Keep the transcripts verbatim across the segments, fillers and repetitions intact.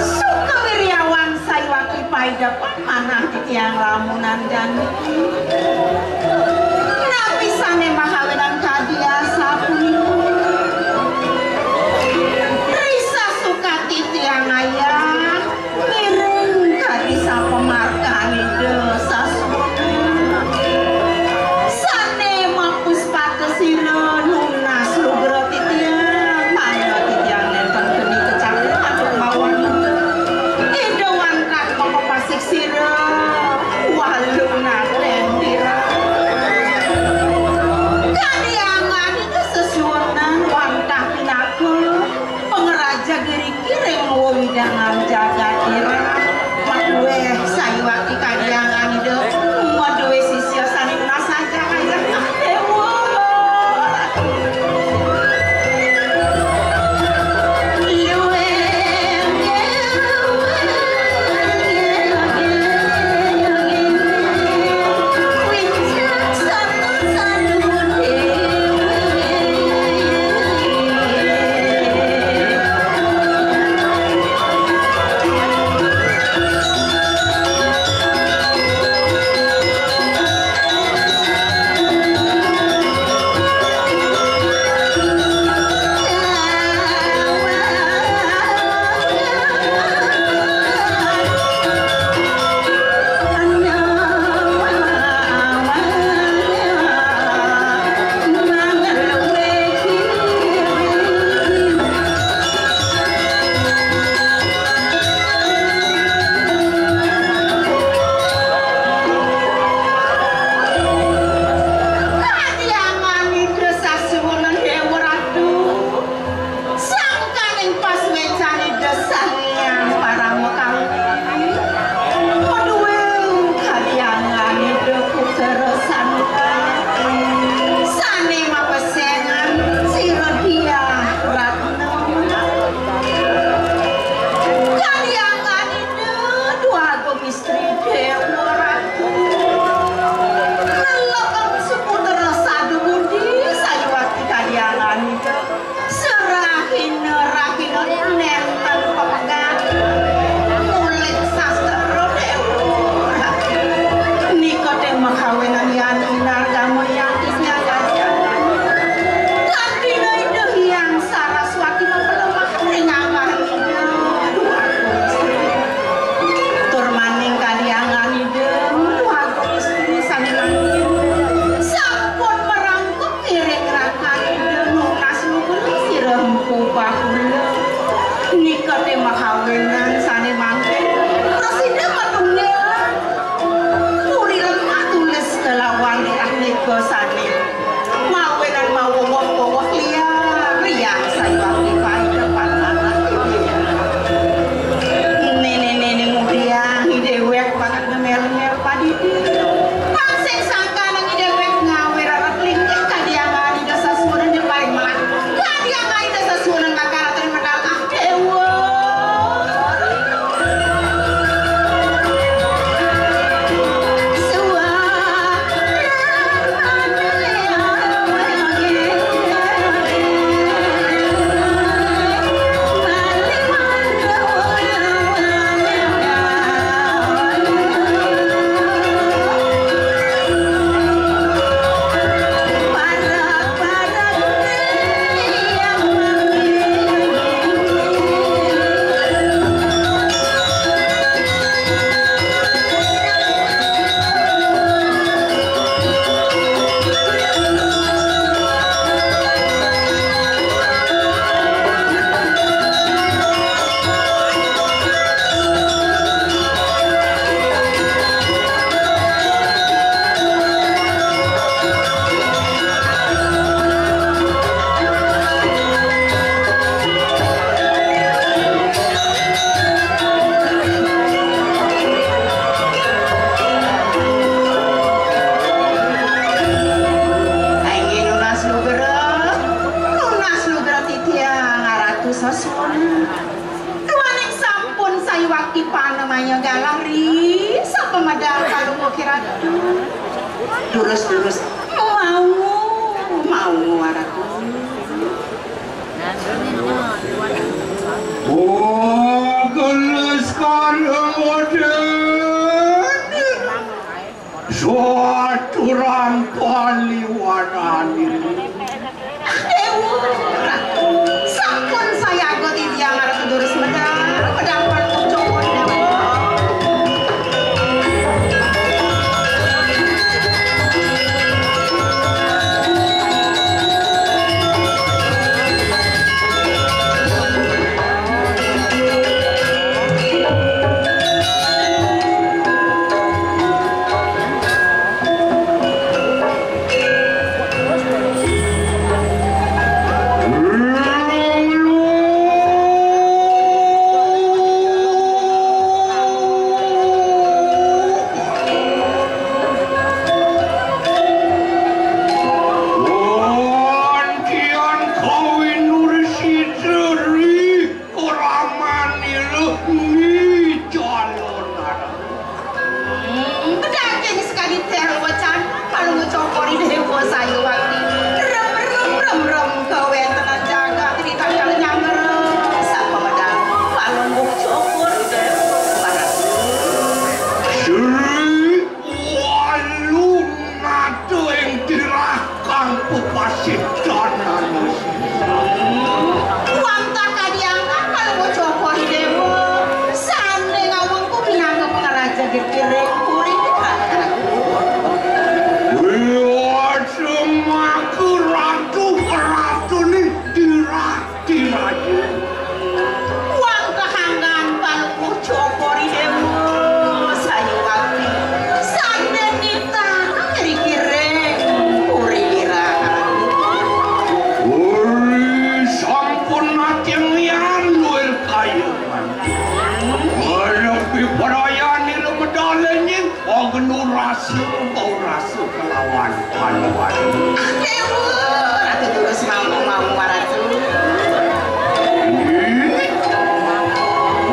Sukawiryawan sawiakti paidepan manah titiang lamunan jani. Napi sané mahawinan kadi asapunika? Ratu. Durus-durus. Mau, mau, Ratu. Oh, gelis karo modern. Suatu rampaliwanan. Dewa, Ratu, sampun sayaga titiang arep durus medal, medal panucupun, Dewa. Wantian kawin Nur Sidri. Ora manira ni calon anak. Hmm, daging sekali teh wecan, kalau ngucokori dewa sayu wakti. Rem, rem, rem, rem, kawentenan jagat di tanggal nyangger. Sapa medal, kalau ngucokori dewa. Sri. Walu nado ing tirah kang pepasih danan. Wantah kadiang kang ngucokori dewa, sane ngawengku pinaka pangaraja giring puri. Iya, semaku ratu, ratu ning tirah. Dirayu. Wang kahanggan palupuh cokori dewa sayuwakti. Sandén nitah ngrikiring puri dirah. Uri sampun ating yan luwir kayuman. Melebi perayan ila medalenying. Pagenu rasa, bau rasa kelawan panuan. Dewa, Ratu terus mau, mau, Ratu.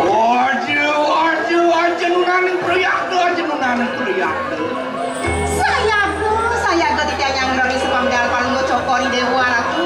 Aja, aja, aja nunaning priyak, aja nunaning priyak. Sayaga, sayaga titiang nyanggroni sepamdal palungguh cokori Dewa, Ratu.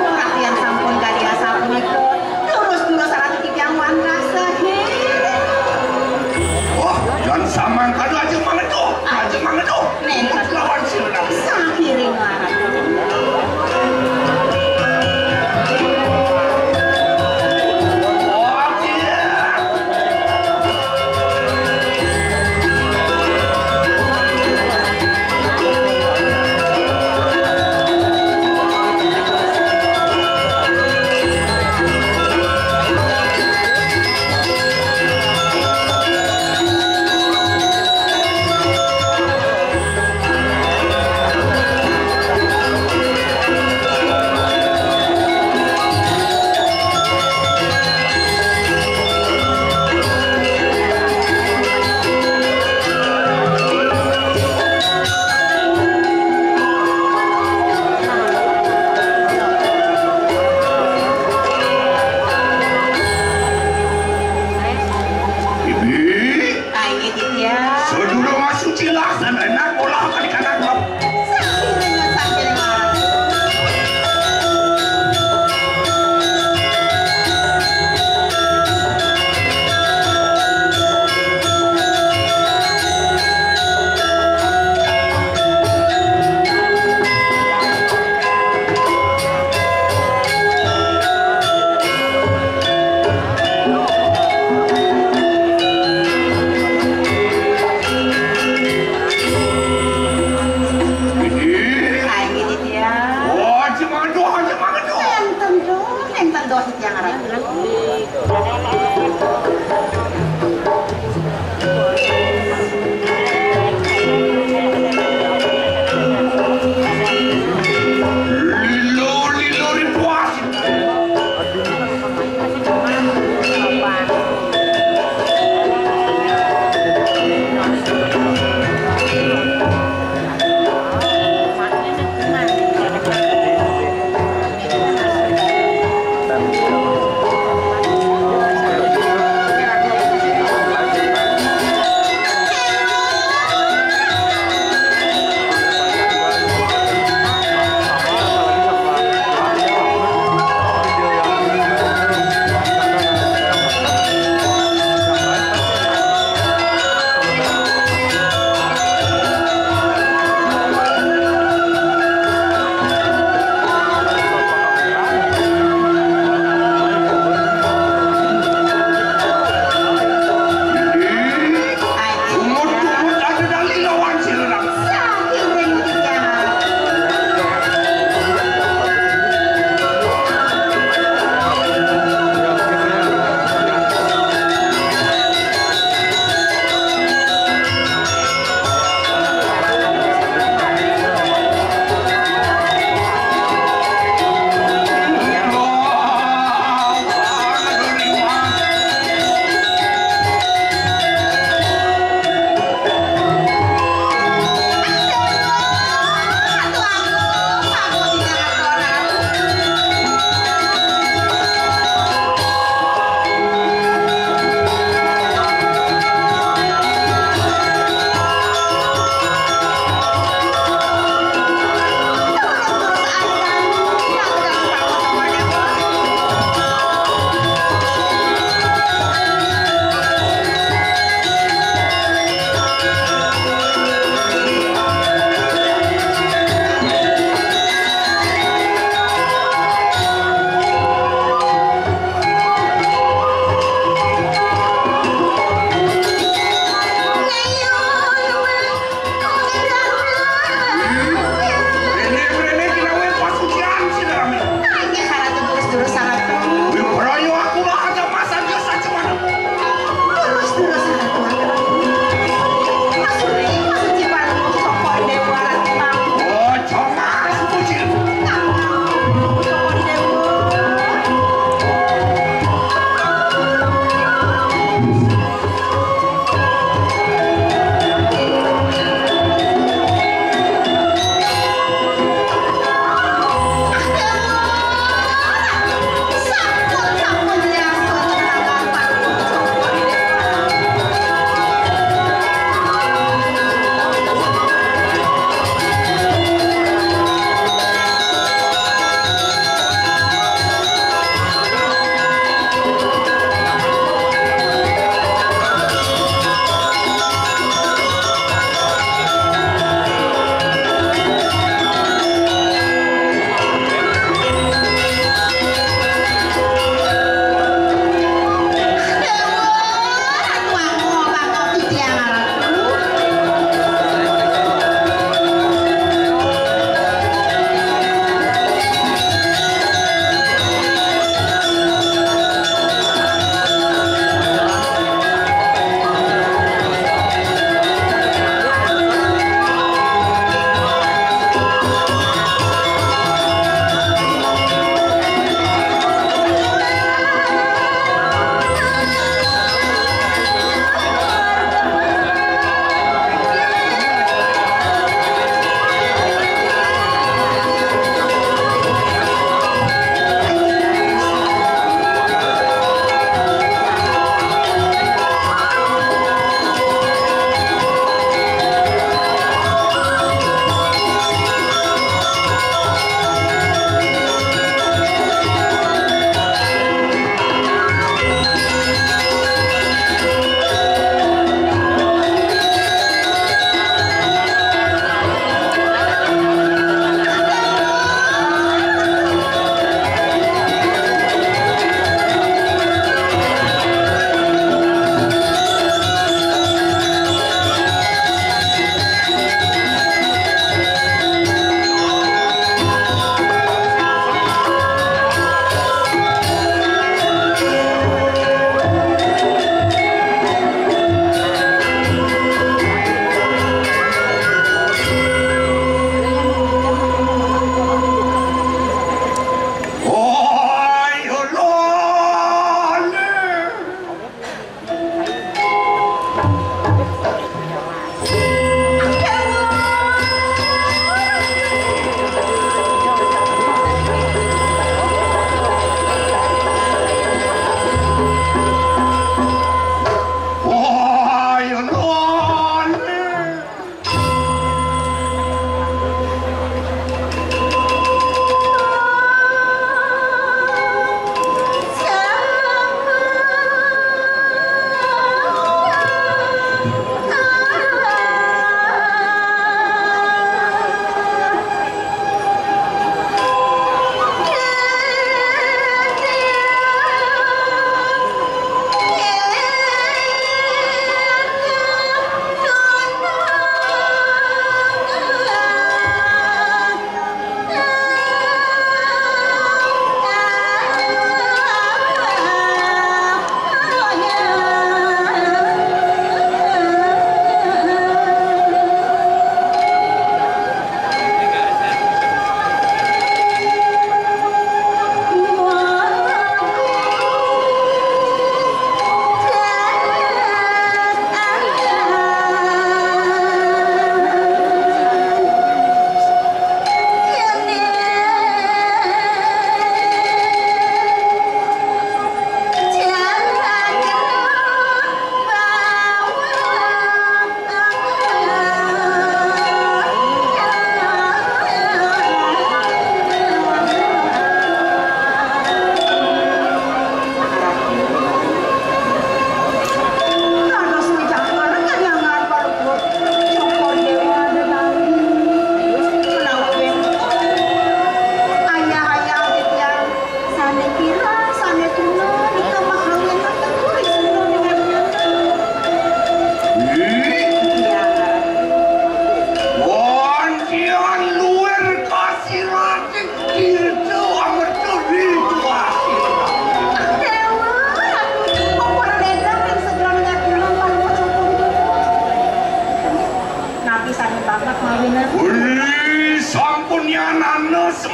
Rakyat sampun kadi asapunika. Terus-terus ratu titiang wantah sahiring. Wah, yang samang kadu aja mangedo, aja mangedo. Nen lawan sira. Sahiring larat. Wah, iya.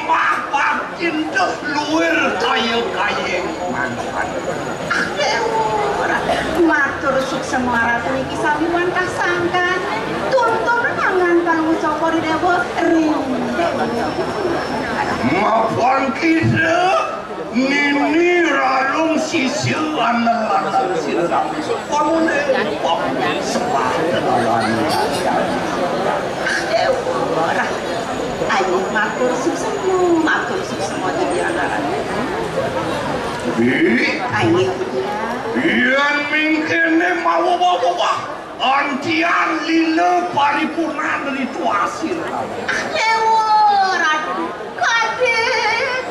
Wah, wah, cinta luwir kaya-kaya. Matur suksma Ratu niki sami wantah sangkan. Tuntun ngangan Palungguh Cokor I Déwa ring. Mapun kita nini ralung sisi anel lanang sira sami. Pamune, pamune, sembah. Déwa. Ayo matur suksma, matur suksma titiang aran. Ih, ayo. Yén mingkene mawa-mawa antian lila paripurnan ritual sira. Déwa, Ratu, kadhe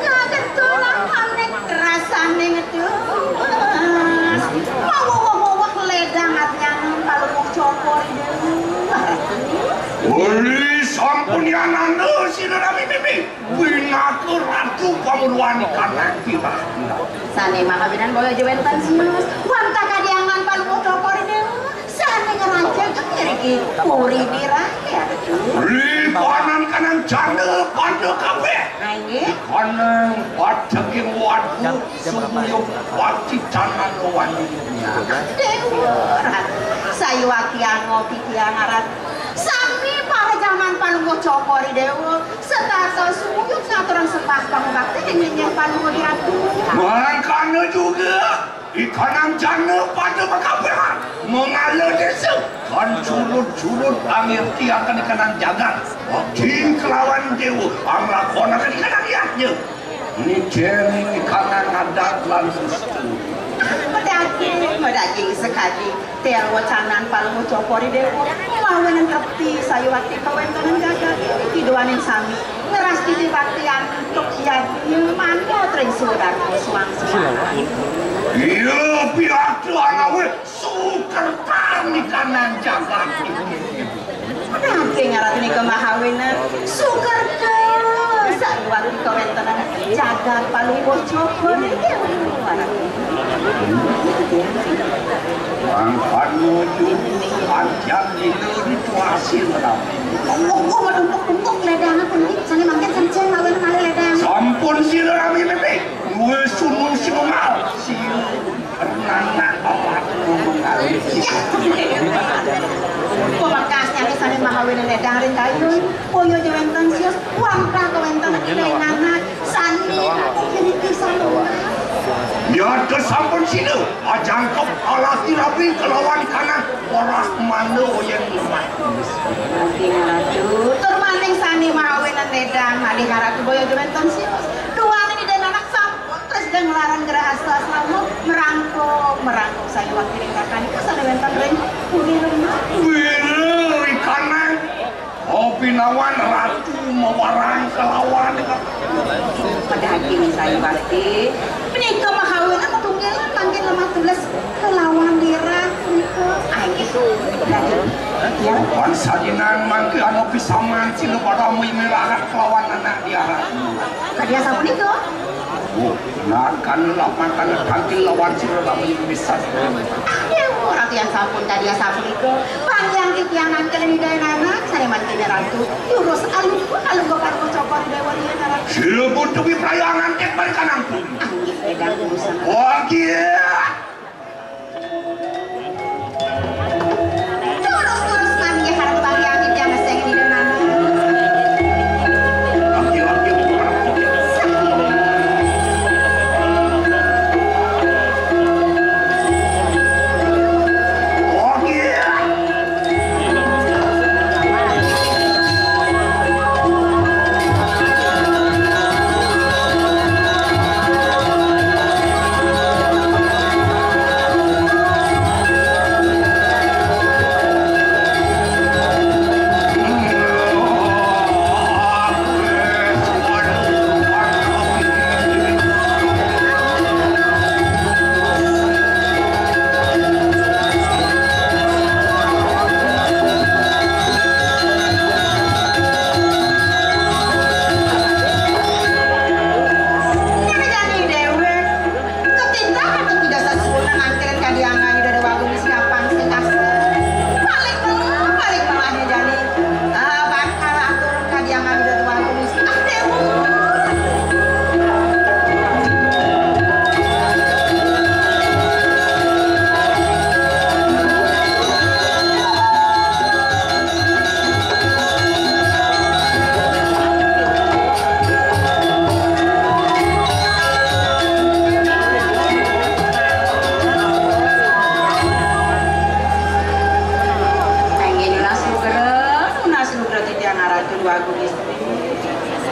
kagentolang anek rasane ngedewas. Mawa-mawa ledang atian Palungguh Cokor I Déwa. Uli sampun yananda sira nami mimi. Pinaka ratu pangruan kanang pirang. Sane mahawinan boya aja wenten sius. Wantah kadiangan Palungguh Cokor I Déwa. Sane ngeraja gemiriki puri diraya. Ri kanan-kanan jana pada kabeh. Aye. Kanang pada ing waduk sumuyup wati canan wani. Déwa. Sayuwati angopi tiang aran. Sami para jaman Palungguh Cokor I Déwa. Setata sumuyut ngaturang sembah pangubakti ing linggih Palungguh Ratu. Mangkana juga, ikanang jana pada makabehan, mengala desa, kan culut-culut angirti akan ikanang jagat, bakti kelawan dewa, anglakonakan ikanang yadnya. Nijeni ikanang adat lan sustu. Medaging, medaging sekadi. Tiang wacanan Palungguh Cokor I Déwa, mawinan trepti sayuwakti kawéntenan jagat, kiduaning sami, ngrastiti baktian antuk yadnya manut ring swadarma suang-suang. Iya, piatu anawe sukertan ikanang jagat. Nanging aratunika mahawinan, sukerta sayuwakti kawéntenan jagat Palungguh Cokor I Déwa. Mangkana nuju panjang dina rituasi menawi. Monggo madumpuk-dumpuk ledang puniki, sane mangkin sancen mawen malih ledang. Sampun sira rami mimih, duwe sunu sinungal. Sira renanak awak mengalir. Pamekasnyane sane mahawinan ledang ring kayun, boya ja wenten sios, wantah kawenten ing anak. Sami niki sampun. Nyata sampun sida ajangkep alaki rabi kelawan kanak, ora manda yen lemah. Mungkin Ratu, tur maning sami mawinan nedang malih Ratu boya wenten sios. Duane ida anak sampun terus nglarang gerahasta selama merangkok, merangkok saya wakil ring kakan itu sane wenten ring puri lemah. Wira ikanan. Obinawan Ratu mawarang kelawan. Padaging sayuwakti. Menika mahawin anak tunggalan mangkin lemah tules kelawan lirah menika. Ayo. Ya. Wan sadinan mangke anu pisaman sila pada mimirahat kelawan anak diarat. Kadian sapunika? Oh, nakan lapakan tangkil lawan sira lamun bisa. Ayo, rakyat sampun kadian sapunika. Panjang titiang nangkil ing anak, sane mangkene ratu. Yurus alungguh, alungguh Palungguh Cokor I Déwa yen aran. Sira pun tuwi prayangan tek balikan ampun. Anggih, pedang urusan. Wah, gila. Terus-terus manggih harta bagian yang sing di mana. Wah, gila, gila. Wah, gila.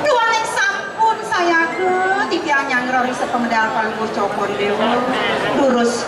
Duaning sampun sayaga titiang nyanggra ring sapamedal Palungguh Cokor Déwa. Durus